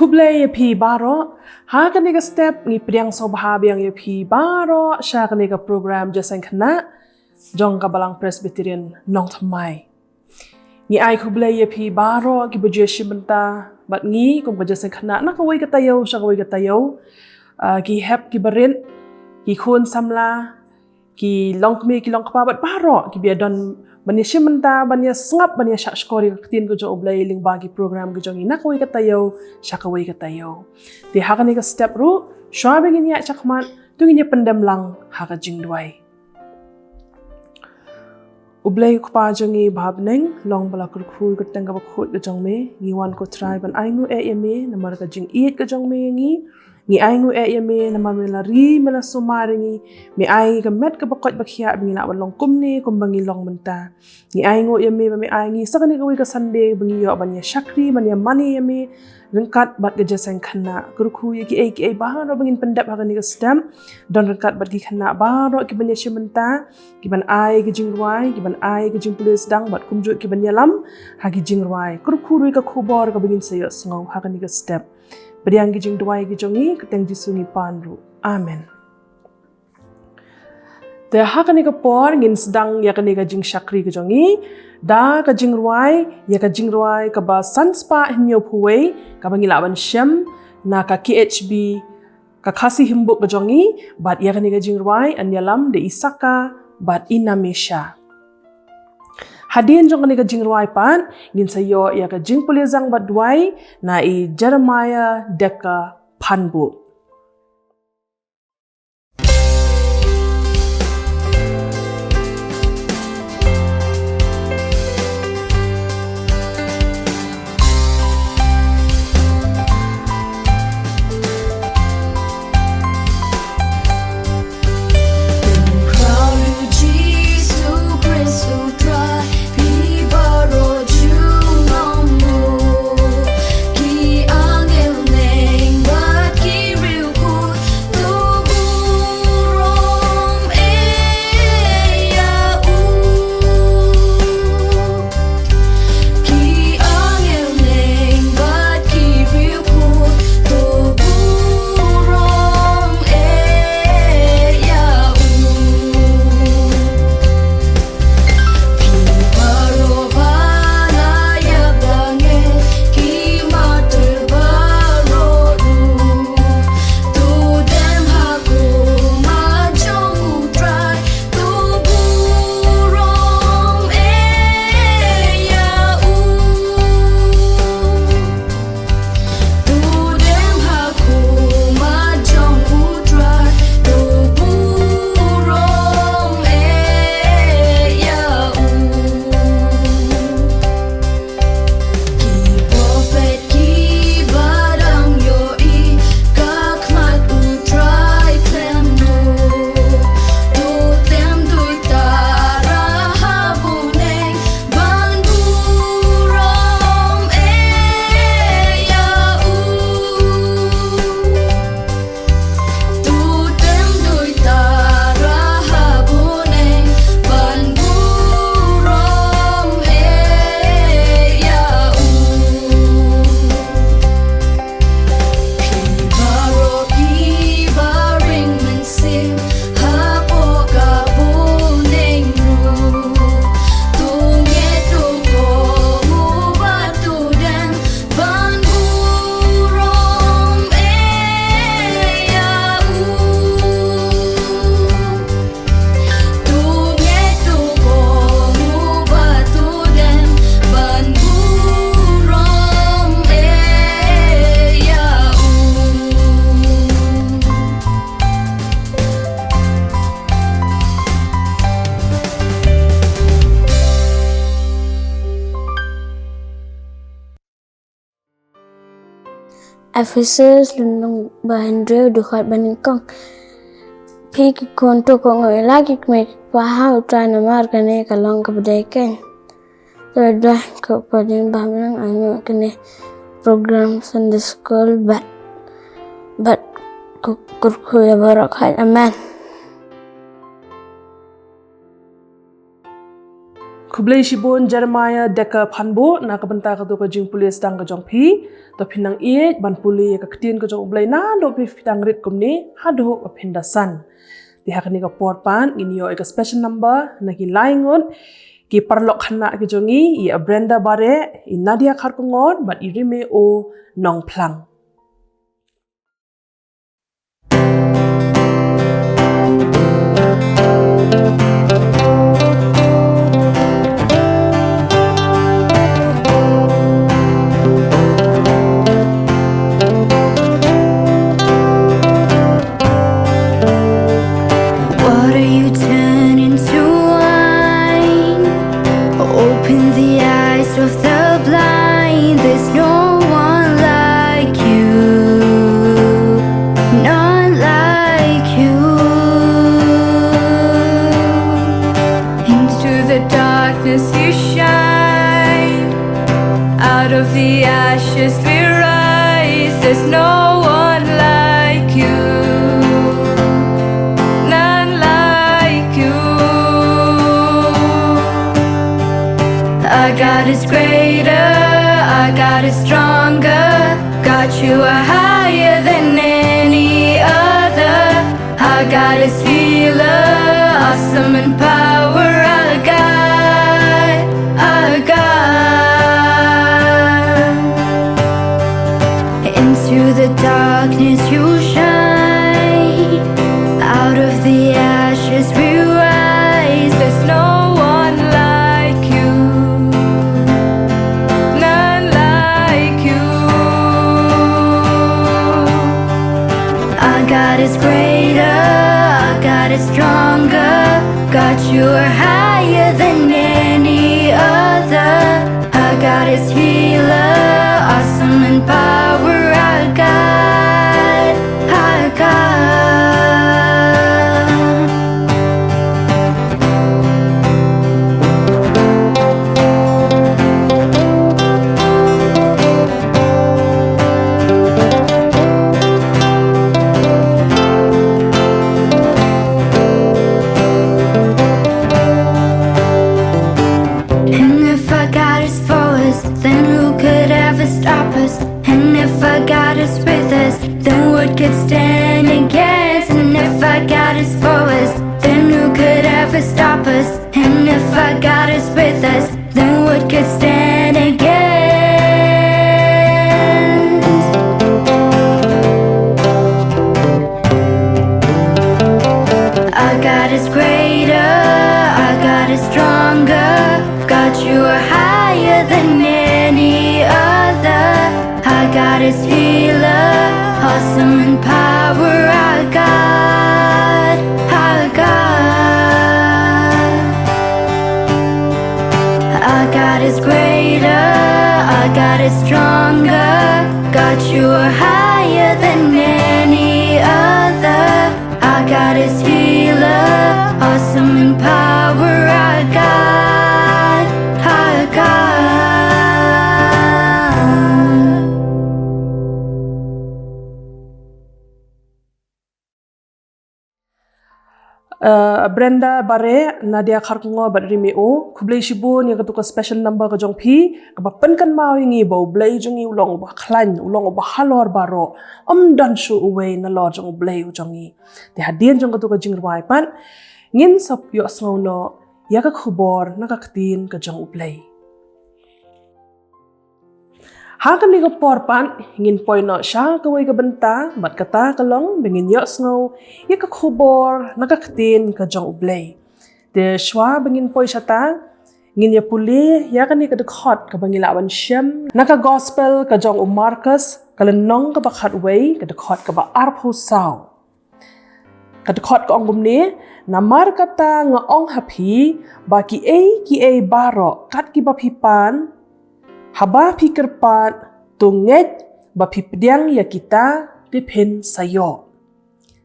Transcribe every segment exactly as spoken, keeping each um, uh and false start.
Khublei ïa phi baroh, ha kane ka step ngi pdiang sngewbha biang ïa phi baroh sha kane ka program Jingïaseng Khynnah jong ka Balang Presbyterian Nongthymmai. Ngi ai khublei ïa phi baroh kiba ju ïashim bynta bad ngi kum ka Jingïaseng Khynnah na kawei ka taïew sha kawei ka taïew. Ah, ki hep kiba rit, ki khun samla, ki longkmie ki longkpa bad baroh kiba ïadon ban ïashim bynta, ban ïasngap, ban ïashah shkor ïa ka ktien ka jong U Blei lyngba ki program ka jong ngi na kawei ka taïew sha kawei ka taïew. Te ha kane ka step ruh, shuwa ba ngin ïaid shakhmat, to ngin ïa pyndem lang ha ka jingduwai. U Blei U Kpa jong ngi ba ha bneng, long ba la kyrkhu ïa ka kyrteng kaba khuid ka jong me. Ngi wan, ko Trai, ban ainguh eh ïa me namar ka jingïeit ka jong me ïa ngi. Ngi ainguh eh ïa me namar me la ri, me la sumar ïa ngi. Me ai ngi ka met kaba koit ba khiah ba ngi lah ban long kumne kumba ngi long mynta. Ngi ainguh ïa me ba me ai ngi sa kane kawei ka Sunday ba ngi ïoh ban ïa shakri, ban ïa mane ïa me ryngkat bad ka Jingïaseng Khynnah. Kyrkhu ïa kiei kiei baroh ba ngin pyndep ha kane ka step, don ryngkat bad ki khynnah baroh kiban ïashim bynta, kiban ai ka jingrwai, kiban ai ka jingpule sdang bad kumjuh kiban ïalam ha ki jingrwai. Kyrkhu ruh ïa ka khubor kaba ngin sa ïohsngew ha kane ka step. Pdiang ki jingduwai ki jong ngi, ha ka kyrteng Jisu ngi pan ruh. Amen. Te ha kane ka por ngin sdang ïa kane ka jingshakri ka jong ngi da ka jingrwai, ïa ka jingrwai kaba san spah hynñiewphew wei, kaba ngi lah ban shem na ka K H B, ka Khasi Hymnbook ka jong ngi, bad ïa kane ka jingrwai yn ïalam da i Saka bad i Namesha. Hadien jong kane ka jingrwai pat, ngin sa ïoh ïa ka jingpule sdang bad duwai na i Jeremiah Deka Phanbuh. Ephesus lynnong ba hynriew, dkhot ba nyngkong. Phi ki khun, to kohnguh ïa la ki kmie ki kpa ha U Trai, namar kane ka long kaba dei keiñ. To da ko pa jong ba mynta ngi ïa kane program Sunday School bad, bad ko kyrkhu ïa baroh. Amen. Khublei shibun Jeremiah Deka Phanbu, na ka bynta katu ka jingpule sdang ka jong phi. To phin nang ïeit ban pule ïa ka ktien ka jong U Blei naduh ba phi dang rit kumne haduh ba phin da san. Te ha kane ka por pat ngin ïoh ïa ka special number na ki lai ngut ki paralok khynnah ki jong ngi, i Brenda Bareh, i Nadia Kharkongor bad i Rimeo Nongphlang. Water you turn into wine. Open the eyes of the blind. There's no one like you. None like you. Into the darkness you shine. Out of the ashes we rise. There's no one like you. None like you. Our God is greater, our God is stronger. God, you are higher than any other. Our God is healer, awesome in power. Our God, our God. Into the darkness you shine. Out of the ashes we rise. There's no one like you. None like you. Our God is greater, our God is stronger. God, you are higher than any other. Our God is healer, awesome in power. Our God, our God. And if our God is for us, then who could ever stop us? And if our God is with us, then what could stand against? And if our God is for us, then who could ever stop us? And if our God is with us, then what could stand against? Our God is greater, our God is stronger. God, you are higher than any other. Our God is healer, awesome in power. Our God, our God. Our God is greater, our God is stronger. God, you are higher than any other. Our God is healer, awesome in power. Our God, our God. Uh, Brenda Bareh, Nadia Kharkongor bad Rimeo, khublei shibun ïa katu ka special number ka jong phi, kaba pynkynmaw ïa ngi ba U Blei jong ngi u long uba khlaiñ, u long uba halor baroh, ym don shuh uwei nalor jong U Blei u jong ngi. Te hadien jong katu ka jingrwai pat, ngin sa ïohsngew noh ïa ka khubor na ka ktien ka jong U Blei. Ha kane ka por pat ngin poi noh sha kawei ka bynta, bad kata ka long ba ngin ïohsngew ïa ka khubor na ka ktien ka jong U Blei. Te shuwa ba ngin poi shata, ngin ïa pule ïa kane ka dkhot kaba ngi lah ban shem na ka gospel ka jong u Markos, ka lynnong kaba khatwei, ka dkhot kaba arphew saw. Ka dkhot ka ong kumne, namar kata nga ong ha phi, ba kiei kiei baroh kat kiba phi pan, haba phi kyrpad, to ngeit ba phi pdiang ïa kita, te phin sa ïoh.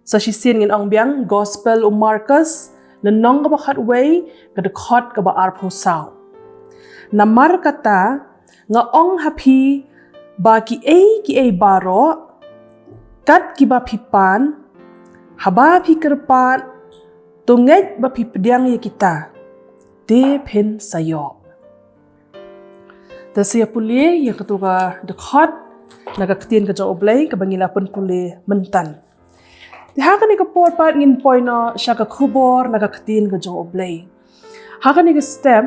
Sa shisien ngin ong biang, gospel u Markos, lynnong kaba khatwei, ka dkhot kaba arphew saw. Namar kata, nga ong ha phi, ba kiei kiei baroh kat kiba phi pan, haba phi kyrpad, to ngeit ba phi pdiang ïa kita, te phin sa ïoh. Te sa ïa pule ïa katu ka dkhot na ka ktien ka jong U Blei kaba ngi la pynpule myntan. Te ha kane ka por pat ngin poi noh sha ka khubor na ka ktien ka jong U Blei. Ha kane ka step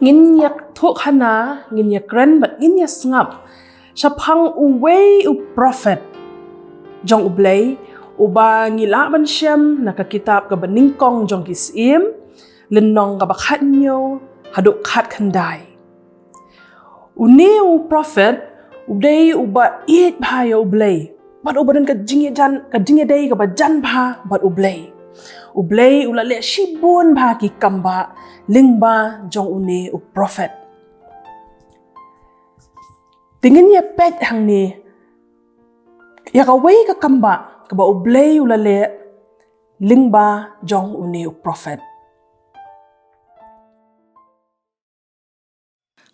ngin ïa thoh khana, ngin ïa kren bad ngin ïa sngap shaphang uwei u prophet jong U Blei uba ngi lah ban shem na ka kitab kaba nyngkong jong ki Syiem, lynnong kaba khathynñiew haduh khatkhyndai. Une u prophet u dei uba ïeit bha ïa U Blei bad uba don ka jingïajan, ka jingïadei kaba jan bha bad U Blei. U Blei u la leh shibun bha ki kambah lyngba jong une u prophet. Te ngin ïa peit hangne ïa kawei ka kambah kaba U Blei u la leh lyngba jong une u prophet.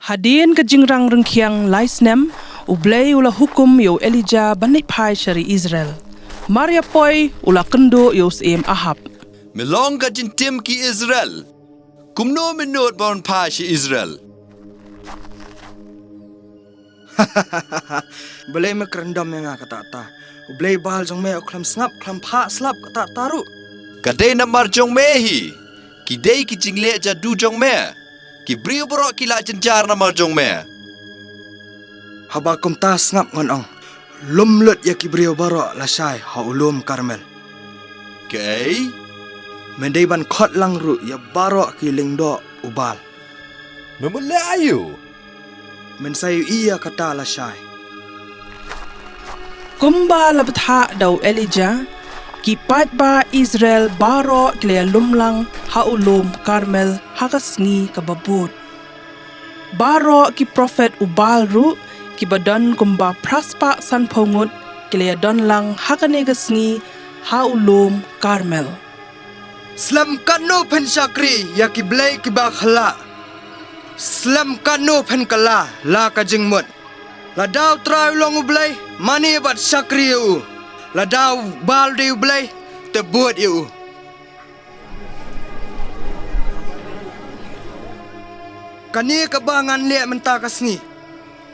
Hadien ka jingrang ryngkhiang lai snem, U Blei u la hukum ïa u Elijah ban leit phai sha ri Israel. Mar ïa poi u la kynduh ïa u Syiem Ahab. Me long ka jingtim ki Israel. Kumno me nud ban phai sha Israel? Balei me kren dom ïa nga kata kata? U Blei Baal jong me u khlem sngap, khlem phah slap kata kata ruh. Ka dei namar jong me hi. Ki dei ki jingleh jadu jong me. Ki briew baroh ki la jynjar namar jong me. Haba kumta sngap ngan ong. Lum lut ïa ki briew baroh lashai ha u lum Karmel. Kaei? Men dei ban khot lang ruh ïa baroh ki lyngdoh u Baal. Me mut leh aïu? Men sa ïohi ïa kata lashai. Kumba la bthah da u Elijah, ki paidbah Israel baroh ki la ïalum lang ha u lum Karmel ha ka sngi kaba bud. Baroh ki prophet u Baal ruh kiba don kumba phra spah sanphew ngut ki la ïadon lang ha kane ka sngi ha u lum Karmel. Slem katno phin shakri ïa ki blei kiba khlaiñ. Slem katno phin kylla la ka jingmut. Lada U Trai u long U Blei, mane bad shakri ïa u. Lada u Baal u dei u blei, te bud ïa u. Kane kaba ngan leh mynta ka sngi.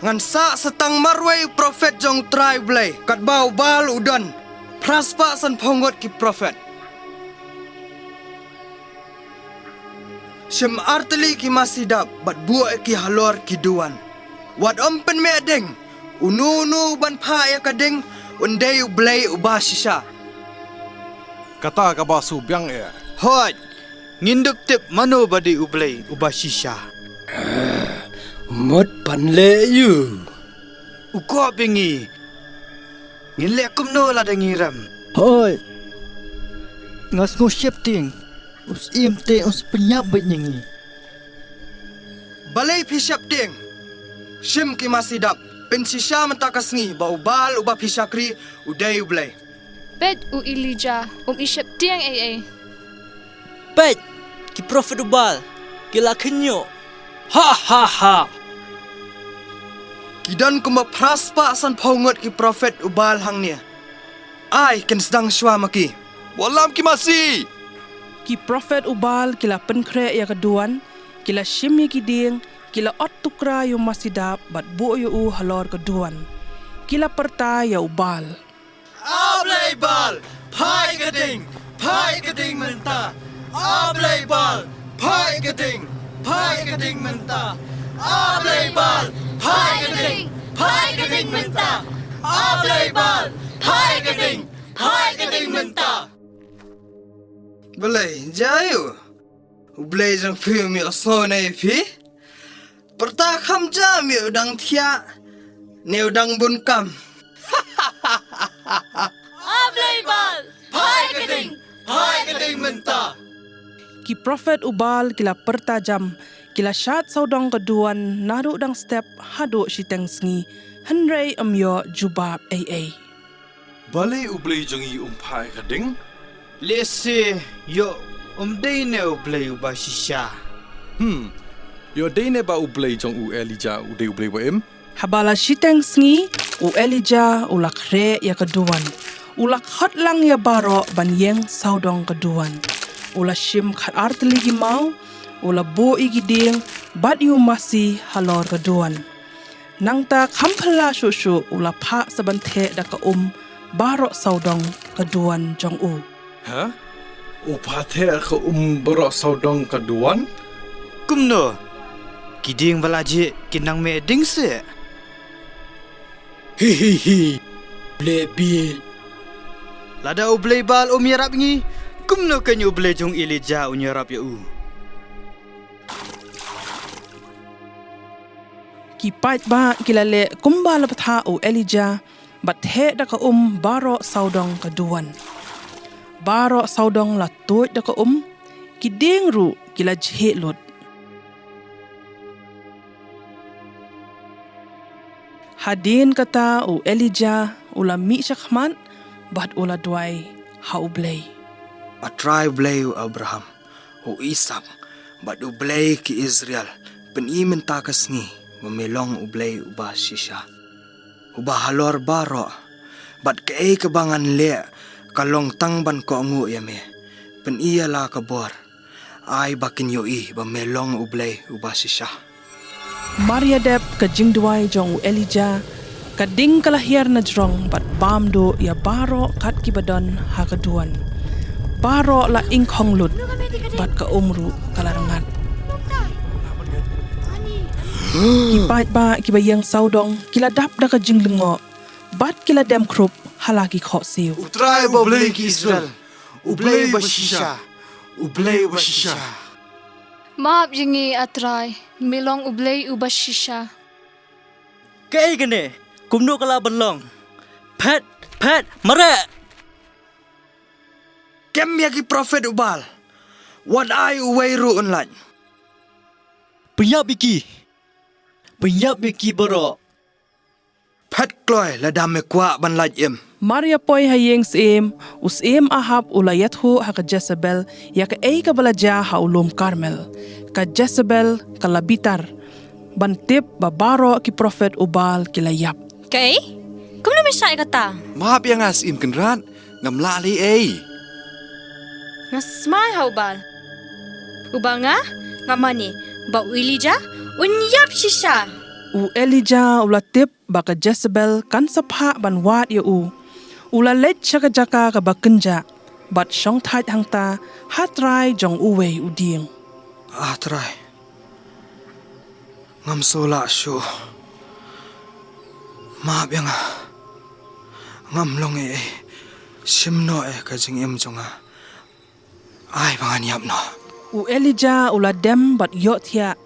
Ngan sah sa tang marwei u prophet jong U Trai U Blei, katba u Baal u don phra spah sanphew ngut ki prophet. Shim artylli ki masi dap bad buh ïa ki halor ki duwan. Wat ym pynmih ding, uno uno uban phah ïa ka ding, un dei u blei uba shisha. Kata kaba shu biang eh. Hooid, ngin dup tip mano ba dei u blei uba shisha. Mut ban leh ïa u. U kop ïa ngi. Ngin leh kumno lada ngi rem? Hooid. Nga sngew sheptieng. U Syiem te un sa pynïap beit ïa ngi. Balei phi sheptieng? Shim ki masi dap. Pynshisha mynta ka sngi ba u Baal uba phi shakri u dei u blei. Peit u Elijah, um i sheptieng ei ei. Peit, ki prophet u Baal, ki la khynñiuh. Ha ha ha. Ki don kumba phra spah sanphew ngut ki prophet u Baal hangne. Ai, kin sdang shuwa ma ki. Wallam ki masi. Ki prophet u Baal ki la pynkhreh ïa ka duwan, ki la shim ïa ki dieng, ki la ot tukra ïa u masi dap bad buh ïa u halor ka duwan. Ki la pyrta ïa u Baal. A blei Baal, phai ka ding, phai ka ding mynta. A blei Baal, phai ka ding, phai ka ding mynta. A blei Baal, phai ka ding, phai ka ding mynta. A blei Baal, phai ka ding, phai ka ding mynta. Balei, jia ïa u? U blei jong phi um ïohsngew na ïa phi? Pyrta kham jam ïa u dang thiah ne u dang bun kam. A blei Baal, phai ka ding, phai ka ding mynta. Ki prophet u Baal ki la pyrta jam, ki la shad sawdong ka duwan naduh dang step haduh shiteng sngi, hynrei ym ïoh jubab ei ei. Balei u blei jong ngi um phah ïa ka ding? Lehse ïoh um dei ne u blei uba shisha. Hmm. Ïoh dei ne ba u blei jong u Elijah u dei u blei ba im? Haba la shiteng sngi, u Elijah u la khreh ïa ka duwan. U la khot lang ïa baroh ban ïeng sawdong ka duwan. U la shim khatar tylli ki maw, u la buh ïa ki dieng bad ïa u masi halor ka duwan. Nangta kham phylla shuh shuh u la phah sa ban theh da ka um baroh sawdong ka duwan jong u. Ha? U phah theh ka um baroh sawdong ka duwan? Kumno? Ki dieng ba la jhieh kin nang meh ding seh? Hi hi hi. Blei bieit. Lada U Blei Baal um ïarap ïa ngi, kumno kein U Blei jong Elijah un ïarap ïa u? Ki paidbah ki la leh kumba la bthah u Elijah, bad theh da ka um baroh sawdong ka duwan. Baroh sawdong la tuid da ka um, ki dieng ruh ki la jhieh lut. Hadien kata u Elijah u la mih shakhmat bad u la duwai ha U Blei. A Trai Blei u Abraham, u Isaak, bad U Blei ki Israel, pyni mynta ka sngi ba me long U Blei uba shisha, uba halor baroh, bad kaei kaba ngan leh ka long tang ban kohnguh ïa me. Pyni ïa la ka bor, ai ba kin ïohi ba me long U Blei uba shisha. Mar ïadep ka jingduwai jong u Elijah, ka ding ka la hiar na jrong bad bam duh ïa baroh kat kiba don ha ka duwan. Baroh la ingkhong lut bad ka um ruh ka la rngat. Ki paidbah kiba ïeng sawdong ki la dap da ka jinglyngngoh bad ki la dem khrup ha la ki khohsiew. U Trai ba U Blei ki Israel, U Blei ba shisha, U Blei ba shisha. Map ïa ngi, A Trai, me long U Blei uba shisha. Kaei kane? Kumno ka lah ban long? Phet, phet, mareh! Kem ïa ki prophet u Baal. Wat ai uwei ruh un lait. Pynïap ïa ki. Pynïap ïa ki baroh. Phet kloi lada me kwah ban lait im. Mar ïa poi ha ïing syiem, u syiem Ahab u la ïathuh ha ka Jezebel ïa kaei kaba la jia ha u lum Karmel. Ka Jezebel ka la bitar ban tip ba baroh ki prophet u Baal ki la ïap. Kaei? Kumno me shah ïa kata? Map ïa nga Syiem Kynrad, ngam lah leh ei. Nga smai ha u Baal. Uba nga, nga mane ba u Elijah un ïap shisha. U Elijah u la tip ba ka Jezebel kan sa phah ban wad ïa u. U la leit sha ka jaka kaba kynjah bad shongthait hangta ha trai jong uwei u dieng. Ah Trai, ngam sngewlah shuh. Map ïa nga. Ngam long ei ei. Shim noh ïa ka jingim jong nga. Ai ba ngan ïap noh. U Elijah u la dem bad ïohthiah.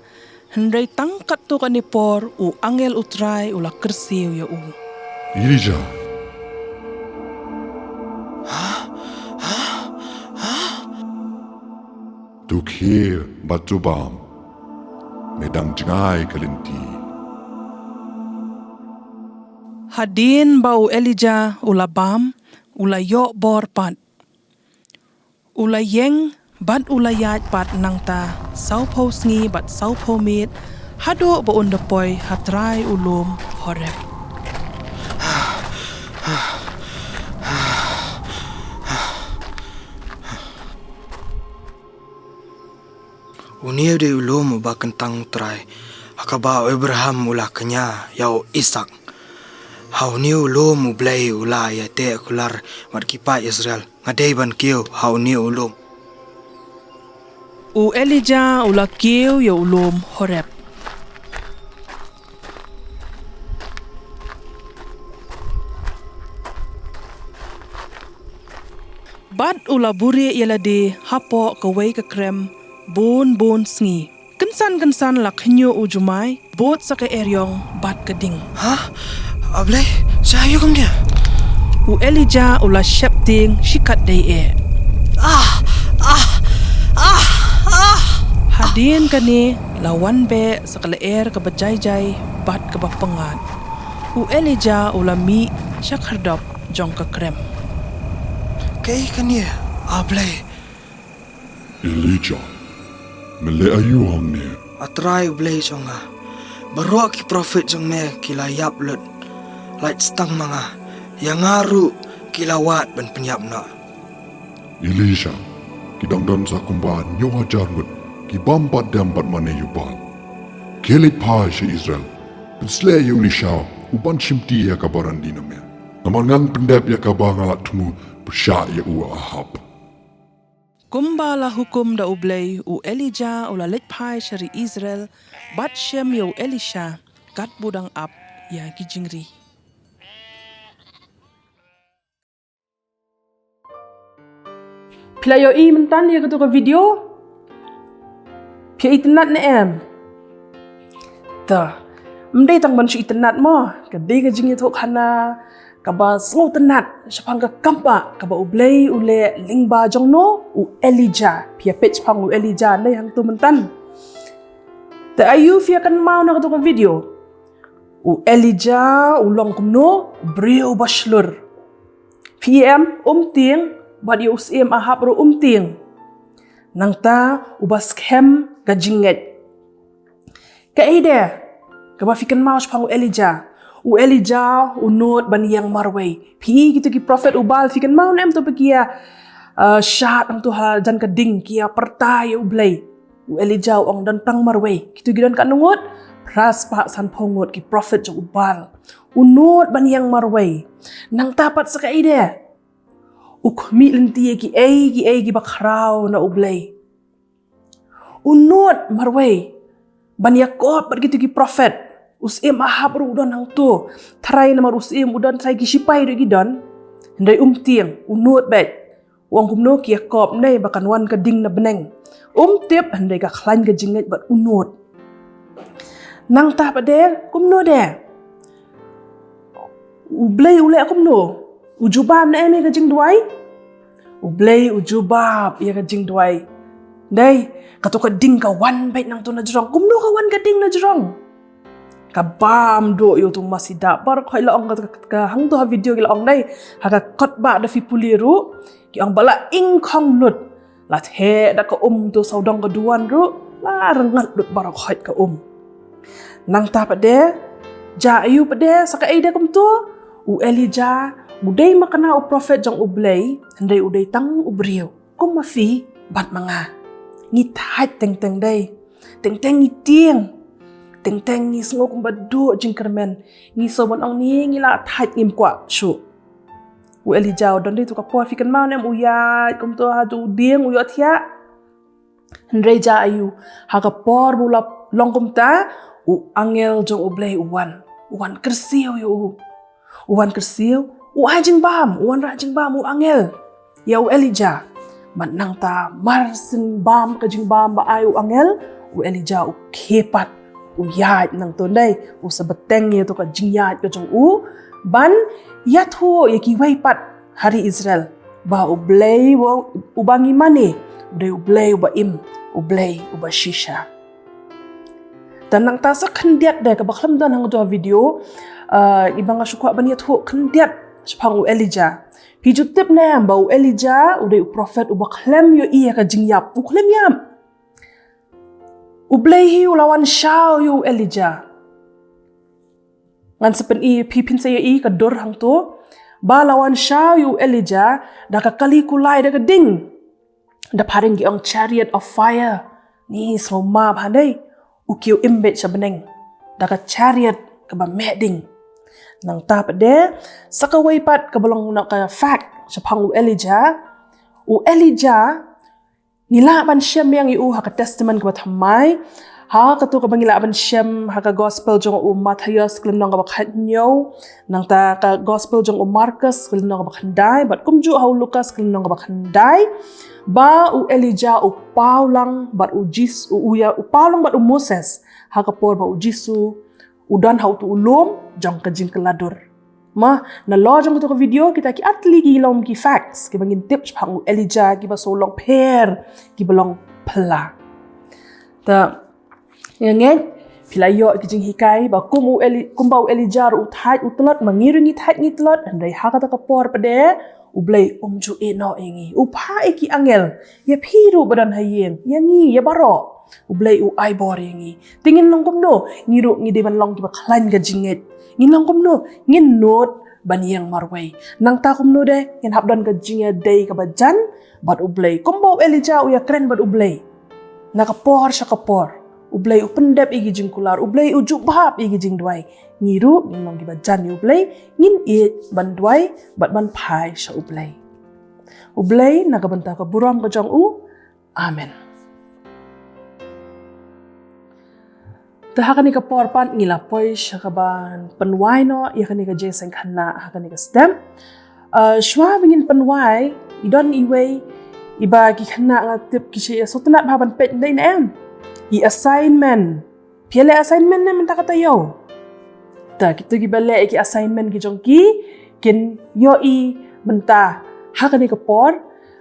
Hynrei tang katto katne por u angel u Trai u la kyrsiew ïa u. Elijah. To khie bad to bam. Me dang jngai ka lynti. Hadien ba u Elijah u la bam, u la ïoh bor pat. U la ïeng bad u la ïaid pat nangta sawphew sngi bad sawphew miet haduh ba un da poi ha trai u lum Horeb. Une u dei u lum uba kyntang u Trai ha kaba u Abraham u la kñia ïa u Isaak. Ha une u lum U Blei u la ïateh kular bad ki paid Israel. Nga dei ban kiew ha une u lum. U Elijah u la kiew ïa u lum Horeb. Bad u la buhrieh ïa lade hapoh kawei ka krem bun bun sngi. Kynsan kynsan la khñiuh u jumai bud sa ka eriong bad ka ding. Ha? A Blei, sha aïu kumne? U Elijah u la sheptieng shikatdei eh. Ah! Ah! Ah! Ah! Hadien kane la wan beh sa ka lyer kaba jai jai bad kaba pyngngad. U Elijah u la mih sha khyrdop jong ka krem. Kaei kane, A Blei? Elijah, me leh aïu hangne? A Trai U Blei jong nga, baroh ki prophet jong me ki la ïap lut. Lait tang ma nga, ïa nga ruh ki la wad ban pynïap noh. Elijah, ki dang don sa kumba hynñiew hajar ngut Ki bam pat dem bad mane ïa u Baal. Ki leit phai sha Israel. Pynsleh ïa u Elisha, u ban shimti ïa kaba randi na me. Namar ngan pyndep ïa kaba nga la thmu pyrshah ïa u Ahab. Kumba la hukum da U Blei, u Elijah u la leit phai sha ri Israel, bad shem ïa u Elisha, katba u dang ap ïa ki jingri. Phi la ïohi mynta ïa katu ka video? Phi itynnad ne em? Ta, ym dei tang ban shu itynnad mo, ka dei ka jingïathuhkhana kaba sngewtynnad shaphang ka kambah kaba U Blei u leh lyngba jong no, u Elijah. Phi ïa peit shaphang u Elijah ne hangtu mynta. Te aïu phi ïa kynmaw na katu ka video? U Elijah u long kumno? U briew ba shlur. Phi em, um tieng, bad ïa u syiem Ahab ruh um tieng. Nangta uba skhem ka jingngeit. Kaei de kaba phi kynmaw shaphang u Elijah? U Elijah u nud ban ïeng marwei. Phi, kitu ki prophet u Baal, phi kynmaw ne em tu ba ki ïa, uh, shad hangtu hajan ka ding, ki ïa pyrta ïa U Blei? U Elijah u ong don tang marwei. Kitu ki don katno ngut? Phra spah sanphew ngut ki prophet jong u Baal. U nud ban ïeng marwei. Nangta pat sa kaei de? U khmih lynti ïa kiei kiei kiba khraw na U Blei. U nud marwei ban ïakop bad kitu ki prophet. U syiem Ahab ruh u don hangtu. Tharai namar u syiem u don, tharai ki shipai ruh ki don. Hynrei um tieng, u nud beit. U ong kumno, ki ïakop ne ba kan wan ka ding na bneng. Um tip, hynrei ka khlaiñ ka jingngeit bad u nud. Nangta pat de, kumno de? U Blei u leh kumno? U jubab ne em ïa ka jingduwai? U Blei u jubab ïa ka jingduwai. Dei, katu ka ding ka wan beit nangtu na jrong. Kumno ka wan ka ding na jrong? Ka bam duh ïa utu u masi dap. Baroh khoit la ong ka, ka, ka hangtu ha video ki la ong, dei. Ha ka kot ba da phi pule ruh, ki ong ba la ingkhong lut. La theh da ka um tu sawdong ka duwan ruh, la rngat lut baroh khoit ka um. Nangta pat de, jia aïu pat de, sa kaei de kumtu? U Elijah u dei ma kane u prophet jong U Blei, hynrei u dei tang u briew kum ma phi bad ma nga. Ngi thait teng teng, dei. Teng teng ngi tieng. Teng teng ngi sngew kumba duh jingkyrmen. Ngi sngew ban ong, ni ngi la thait, ngim kwah shuh. U Elijah u don dei tu ka por, phi kynmaw ne em, u ïaid kumtu ha tu u dieng, u ïohthiah. Hynrei jia aïu, ha ka por ba u la long kumta, u angel jong U Blei u wan. U wan kyrsiew ïa u. U wan kyrsiew, u ai jingbam, u wanrah jingbam u angel ïa u Elijah. Bad nangta mar syn bam ka jingbam ba ai u angel, u Elijah u khie pat, u ïaid nangtu, dei, u sa bteng ïa tu ka jingïaid ka jong u ban ïathuh ïa kiwei pat ha ri Israel ba U Blei uba, uba ngi mane, u dei U Blei uba im, U Blei uba shisha. Te nangta sa khyndiat de kaba khlem don hangtu ha video, ah, iba nga shu kwah ban ïathuh khyndiat shaphang u Elijah. Phi ju tip ne em ba u Elijah u dei u prophet uba khlem ïohi ïa ka jingïap, u khlem ïap. U Blei hi u la wan shaw ïa u Elijah. Ngan sa pyni, phi phin sa ïohi ka dur hangtu. Ba la wan shaw ïa u Elijah da ka kali kulai da ka ding. Da phareng ki ong chariot of fire. Ni sngewma bha, dei. U kiew im beit sha bneng da ka chariot kaba meh ding. Nangta pat de, sa kawei pat kaba long na ka fact shaphang u Elijah. U Elijah, ngi lah ban shem biang ïa u ha ka Testament kaba thymmai. Ha katu kaba ngi lah ban shem ha ka Gospel jong u Mathaios, ka lynnong kaba khathynñiew. Nangta ka Gospel jong u Markos, ka lynnong kaba khyndai, bad kumjuh ha u Lukas, ka lynnong kaba khyndai. Ba u Elijah u paw lang bad u Jis-, u, u ïa, u paw lang bad u Moses ha ka por ba u Jisu u don ha utu u lum jong ka jingkylla dur. Ma, nalor jong katu ka video, kita ki ar tylli ki long ki facts kiba ngin tip shaphang u Elijah, kiba shu long pher, kiba long phylla. Te nga ngeit phi la ïoh ki jinghikai ba kum u Eli-, kumba u Elijah ruh u thait u tlot, ma ngi ruh ngi thait ngi tlot, hynrei ha kata ka por pat de U Blei um ju ïehnoh ïa ngi. U phah ïa ki angel ïa phi ruh ba don ha ïing, ïa ngi, ïa baroh. U Blei u ai bor ïa ngi. Te ngin long kumno? Ngi ruh ngi dei ban long kiba khlaiñ ka jingngeit. Ngin long kumno? Ngin nud ban ïeng marwei. Nangta kumno de ngin hap don ka jingïadei kaba jan bad U Blei, kumba u Elijah u ïakren bad U Blei. Na ka por sha ka por, U Blei u pyndep ïa ki jingkular, U Blei u jubab ïa ki jingduwai. Ngi ruh ngin long kiba jan ïa U Blei, ngin ïeit ban duwai bad ban phai sha U Blei. U Blei na ka bynta ka burom ka jong u. Amen. Te ha kane ka por pat ngi la poi sha kaban pynwai noh ïa kane ka jingïaseng khynnah ha kane ka step. Uh, shuwa ba ngin pynwai, i don iwei iba ki khynnah nga tip ki shu ïa sngewtynnat bha ban peit, ne em? I assignment. Phi ïa leh assignment ne mynta ka taïew? Te kito kiba leh ïa ki assignment ki jong ki kin ïohi mynta ha kane ka por.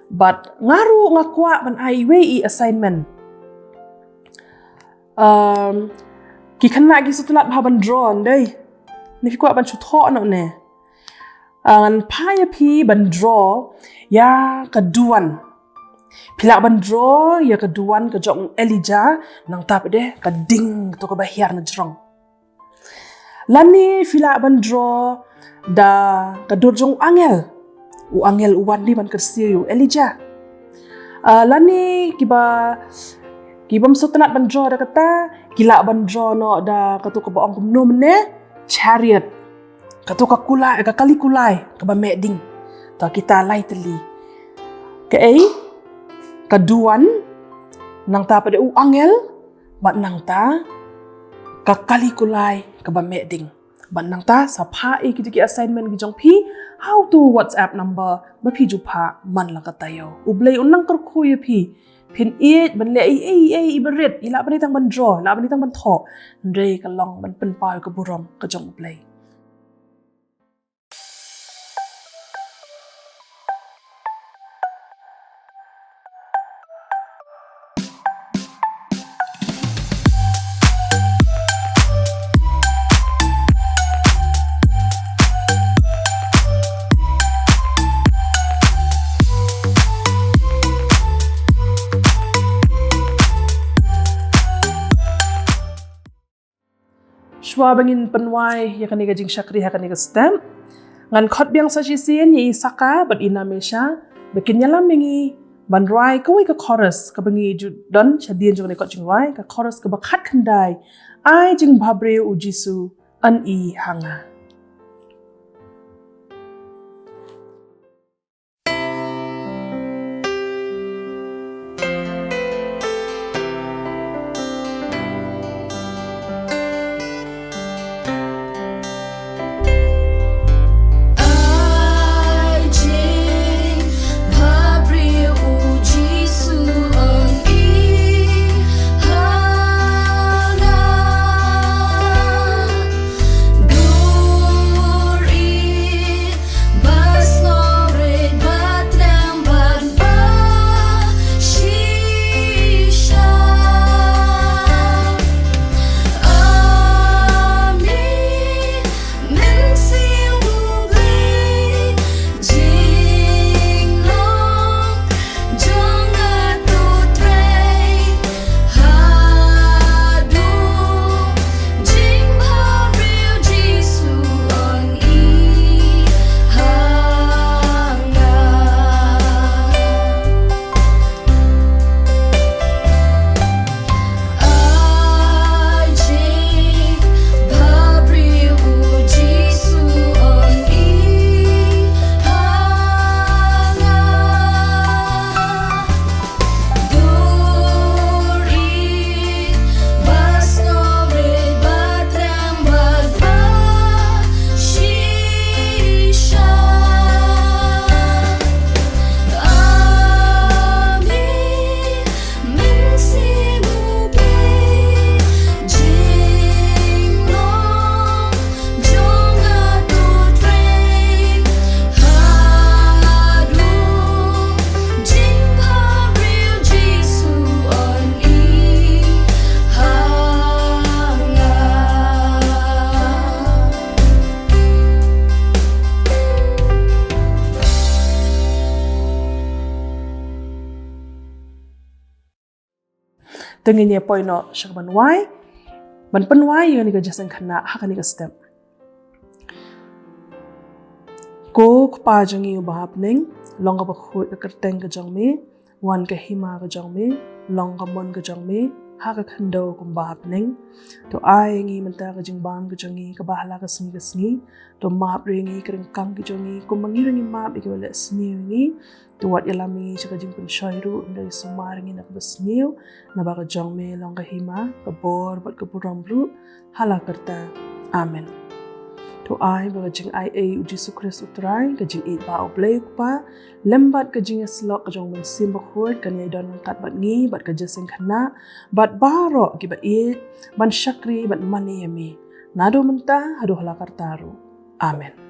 Bad nga ruh nga kwah ban ai iwei i assignment. Um, ki khynnah ki sngewtynnat bha ban draw, ym dei? Ne phi kwah ban shu thoh noh ne? Uh, ngan phah ïa phi ban draw ïa ka duwan. Phi lah ban draw ïa ka duwan ka jong u Elijah, nangta pat de ka ding kato kaba hiar na jrong. Lane phi lah ban draw da ka dur jong u angel. U angel u wan dei ban kyrsiew ïa u Elijah. Ah, lane kiba, kibym sngewtynnat ban draw da kata, ki lah ban draw noh da kato kaba ong kumno mynne, chariot. Kato ka kulai, ka kali kulai kaba meh ding. To kita lai tylli. Kaei? Ka duwan, nangta pat de u angel, bad nangta ka kali kulai kaba meh ding. Bad nangta sa phah ïa kito ki assignment ki jong phi ha uto u WhatsApp number ba phi ju phah man la ka taïew. U Blei un nang kyrkhu ïa phi. Phin ïeit ban leh ei ei ei iba rit, i lah ban ïa tang ban draw, i lah ban ïa tang ban thoh. Hynrei ka long ban pynpaw ïa ka burom ka jong U Blei. Shuwa ba ngin pynwai ïa kane ka jingshakri ha kane ka step, ngan khot biang sa shisien ïa i Saka bad i Namesha ba kin ïalam ïa ngi ban rwai kawei ka chorus kaba ngi ju don shadien jong kane ka jingrwai, ka chorus kaba khatkhyndai, Ai jingbhabriew u Jisu, yn i ha nga. Te ngin ïa poi noh sha kaban wai, ban pynwai ïa kane ka jingïaseng khynnah ha kane ka step. Ko Kpa jong ngi uba ha bneng, long kaba khuid ka kyrteng ka jong me, wan ka hima ka jong me, long ka mon ka jong me ha ka khyndew kumba ha bneng. To ai ngi mynta ka jingbam ka jong ngi kaba ha la ka sngi ka sngi. To map re ngi ka ryngkang ka jong ngi kumba ngi ruh ngi map ïa kiba leh sniew ïa ngi. To wat ïalam ïa ngi sha ka jingpynshoi ruh, hynrei sumar ïa ngi na kaba sniew, naba ka jong me long ka hima, ka bor bad ka burom ruh ha la karta. Amen. To ai ba ka jingaiei U Jisu Khrist U Trai, ka jingïeit ba U Blei U Kpa, lem bad ka jingïasyllok ka jong U Mynsiem Bakhuid kan ïai don ryngkat bad ngi bad ka jingïaseng khynnah bad baroh kiba ïeit ban shakri bad mane ïa me, naduh mynta haduh ha la karta ruh. Amen.